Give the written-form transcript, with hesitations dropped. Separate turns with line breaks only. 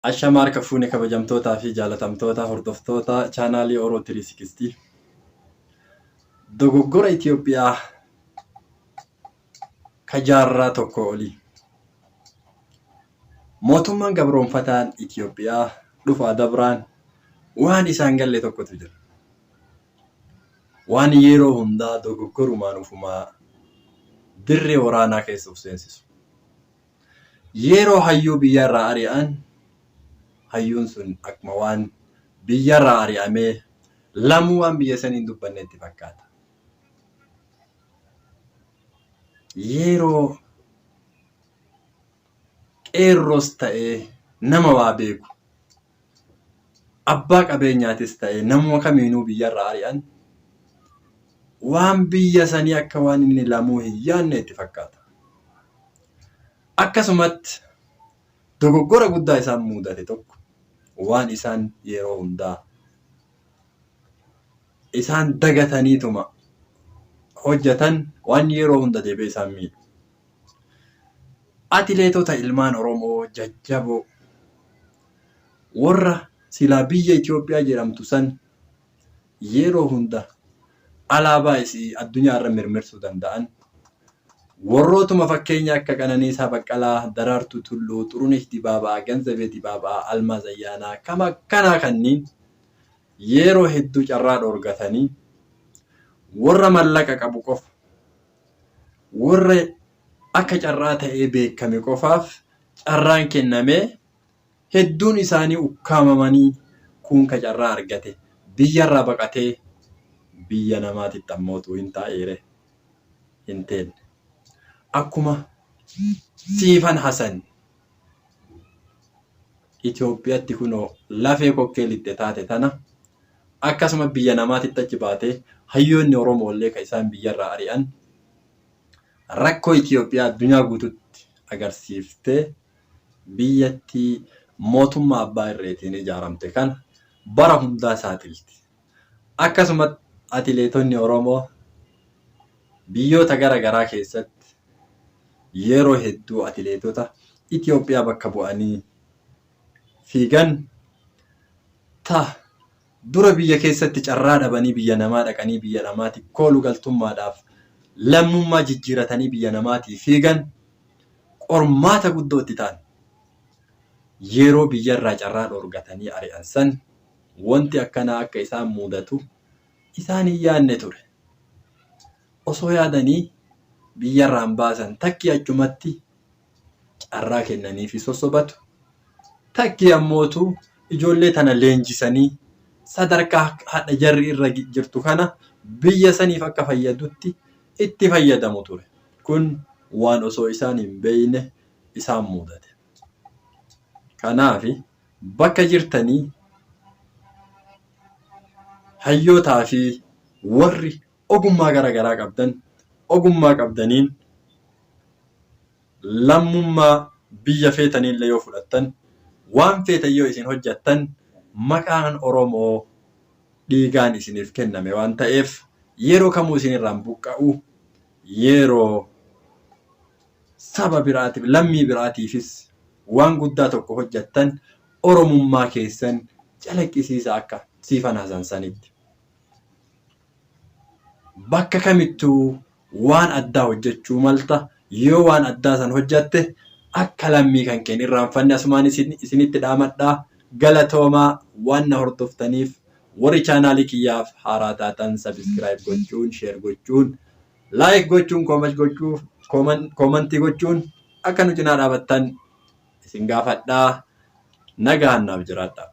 Ashama harka fuune kabajamtootaa fi jaalatamtoota hordoftoota chaanaalii Oro 360. Dogoggora Itoophiyaa ka jaarraa tokko olii. Mootummaan gabroonfataan Itoophiyaa dhufaa dabraan waan isaan galle tokkotu jira. Waan yeroo hundaa dogoggorumaan ufumaa dirree waraanaa keessa uf seensisu. Yeroo hayyuu biyya irraa ari'an hayyuun sun akkuma waan biyya irraa ari'amee lamuu waan biyya sanii hin dubbanne itti fakkaata. Yeroo qeerroos ta'ee nama waa beeku abbaa qabeenyaatis ta'ee namuma kamiinuu biyya irraa ari'an waan biyya sanii akka waan inni lamuu hin yaanne itti fakkaata. Akkasumatti dogoggora guddaa isaan muudate tokko waan isaan yeroo hundaa isaan dagataniituma hojjetan waan yeroo hunda deebi'ee isaan miidhu. Atileetota ilmaan Oromoo jajjaboo warra silaa biyya Itoophiyaa jedhamtu san yeroo hunda alaabaa isii addunyaa irra mirmirsuu danda'an warrootuma fakkeenya akka Qananiisaa Baqqalaa, Daraartuu Tulluu, Xurunesh Dibaabaa, Ganzabee Dibaabaa, Almaaz Ayyaanaa kama akkanaa kanniin yeroo hedduu carraa dhoorgatanii warra mallaqa qabu qofa warra akka carraa ta'ee beekame qofaaf carraan kennamee hedduun isaanii ukkaamamanii kuun ka carraa argate biyyarraa baqatee biyya namaatitti ammootu hin taa'eere hin teenne. Akkuma Siifan Hasan Itoophiyatti kunoo lafee kokkee lixxe taate tana akkasuma biyya namaatitti achi baatee hayyoonni Oromoollee ka isaan biyyarraa ari'an rakkoo Itoophiyaa addunyaa guututti agarsiiftee biyyattii mootummaa abbaa irreetiin ijaaramte kana bara hundaa saaxilti. Akkasumatti atileetonni Oromoo biyyoota gara garaa keessatti yeroo hedduu atileetota Itoophiyaa bakka bu'anii fiigan ta dura biyya keessatti carraa dhabanii biyya namaa dhaqanii biyya namaati koolu galtummaadhaaf lammummaa jijjiiratanii biyya namaatii fiigan qormaata guddoo itti ta'an. Yeroo biyyarraa carraa dhoorgatanii ari'an san wanti akkanaa akka isaan muudatu isaan hin yaadne ture. Osoo yaadanii biyyarraa hin baasan takkii achumatti carraa kennaniifi sossobatu. Takkii ammootu ijoollee tana leenjisanii sadarkaa hadha jarri irra jirtu kana biyya saniif akka fayyadutti itti fayyadamu ture. Kun waan osoo isaan hin beekne isaan muudate. Kanaaf bakka jirtanii hayyootaa fi warri ogummaa gara garaa qabdan ogummaa qabdaniin lammummaa biyya feetaniillee yoo fudhattan waan feetan yoo isin hojjattan maqaan Oromoo dhiigaan isiniif kenname waan ta'eef yeroo kamuu isinirraan buqqa'u yeroo saba biraatiif lammii biraatiifis waan guddaa tokko hojjattan Oromummaa keessan calaqqisiisa akka Siifan Hasan sanitti. Bakka kamittuu waan addaa hojjechuu malta yoo waan addaa san hojjatte akka lammii kan kee hin irraanfanne asumaan isinitti dhaamadha galatoomaa waan na hordoftaniif warri chaanaalii kiyyaaf haaraa taatan sabiskiraayib gochuun sheer gochuun laayik gochuun koomantii gochuun akka nu cinaa dhaabattan isin gaafadhaa nagaan naaf jiraadhaa.